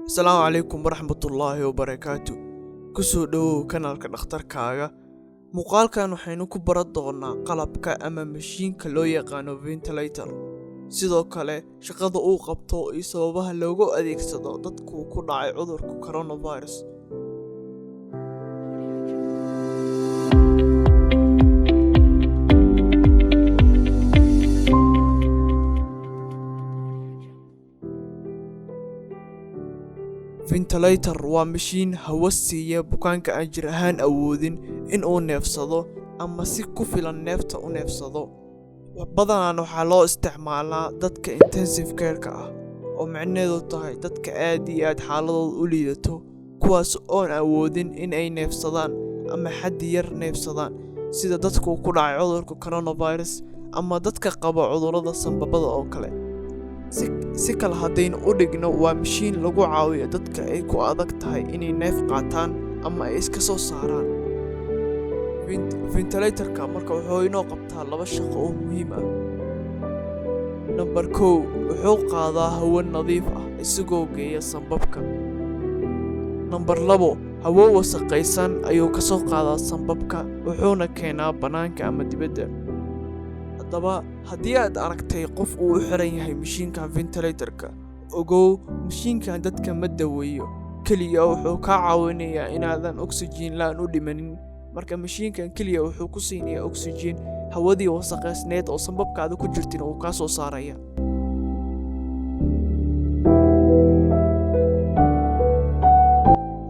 Asalaamu calaykum waraxmatullaahi wabarakaatu. Kusoo dhowow kanaalka dhakhtarkaaga. Muuqaalkan waxaynu ku baran doonaa qalabka ama mashiinka loo yaqaano ventilator, sidoo kale shaqada uu qabto iyo sababaha loogu adeegsado dadku ku dhacay cudurka coronavirus. Ventilator waa mashiin hawo siiya bukaanka aan jir ahaan awoodin in uu neefsado ama si ku filan neefta u neefsado. Badanaan waxaa loo isticmaalaa dadka intensive care-ka ah, oo micnaheedu tahay dadka aad iyo aad xaaladooda u liidato, kuwaas oon awoodin in ay neefsadaan ama xaddi yar neefsadaan, sida dadku ku dhacay cudurka coronavirus ama dadka qaba cudurrada sambabada oo kale. Si kale haddaynu u dhigno, waa mashiin lagu caawiyo dadka ay ku adag tahay inay neef qaataan ama ay iska soo saaraan. Ventilator-ka marka wuxuu inoo qabtaa laba shaqo oo muhiim ah. Nambar 1, wuxuu qaadaa hawo nadiif ah isagoo geeya sambabka. Nambar 2, hawo wasakhaysan ayuu ka soo qaadaa sambabka, wuxuuna keenaa bannaanka ama dibadda. Haddaba haddii aad aragtay qof uu u xiran yahay mashiinka ventilator-ka, ogow mashiinkan dadka ma daweeyo, keliya wuxuu kaa caawinayaa inaadan oxygen la'aan u dhimanin. Marka mashiinkan keliya wuxuu ku siinayaa oxygen, hawadii wasakhaysneed oo sambabkaada ku jirtina wuu kaa soo saaraya.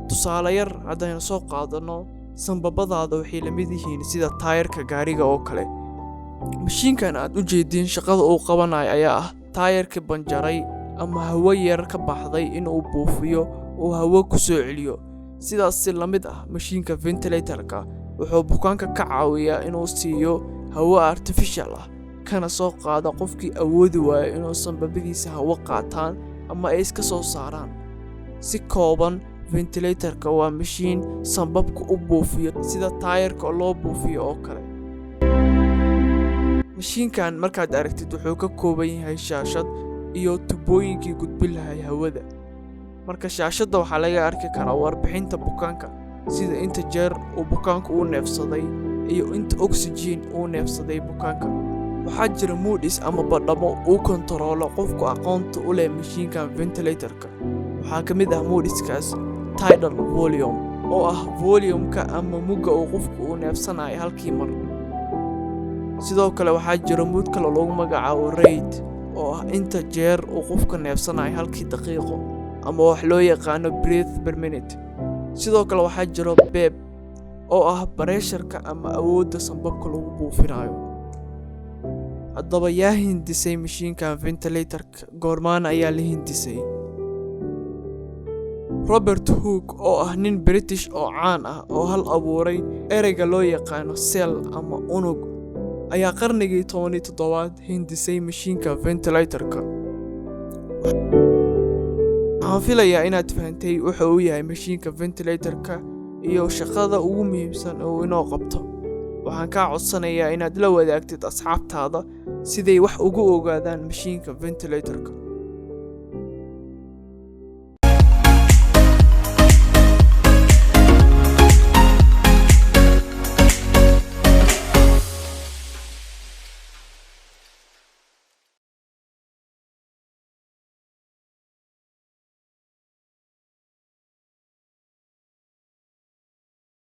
Tusaale yar haddaynu soo qaadano, sambabadaada waxay la mid yihiin sida taayirka gaariga oo kale. Mashiinkan aad u jeedin shaqada uu qabanayo ayaa ah taayirka banjaray ama hawo yar ka baxday inuu buufiyo oo hawo ku soo celiyo. Sidaas si la mid ah, mashiinka ventilator-ka wuxuu bukaanka ka caawiyaa inuu siiyo hawo artificial ah, kana soo qaado qofkii awoodi waayo inuu sambabadiisa hawo qaataan ama ay iska soo saaraan. Si kooban, ventilator-ka waa mashiin sambabka u buufiyo sida taayirka loo buufiyo oo kale. Mashiinkan markaad aragtid wuxuu ka kooban yahay shaashad iyo tubooyinkii gudbin lahay hawada. Marka shaashadda waxaa laga arki karaa warbixinta bukaanka, sida inta jeer uu bukaanku u neefsaday iyo inta oxygen uu neefsaday bukaanka. Waxaa jira modes ama badhamo uu kontaroolo qofku aqoonta u leh mashiinkan ventilator-ka. Waxaa ka mid ah modeskaas tidal volume, oo ah volume-ka ama mugga uu qofku uu neefsanayo halkii mar. Sidoo kale waxaa jira mode kale oo lagu magacaabo rate, oo ah inta jeer uu qofka neefsanayo halkii daqiiqo, ama wax loo yaqaano breath per minute. Sidoo kale waxaa jira PEEP, oo ah pressure-ka ama awoodda sambabka lagu buufinayo. Haddaba yaa hindisay mashiinkan ventilator-ka? Goormaana ayaa la hindisay? Robert Hooke, oo ah nin British oo caan ah oo hal abuuray ereyga loo yaqaano cell ama unug, ayaa qarnigii 17aad hindisay mashiinka ventilator-ka. Waxaan filayaa inaad fahantay waxa uu yahay mashiinka ventilator-ka iyo shaqada ugu muhiimsan oo inoo qabto. Waxaan kaa codsanayaa inaad la wadaagtid asxaabtaada siday wax ugu ogaadaan mashiinka ventilator-ka.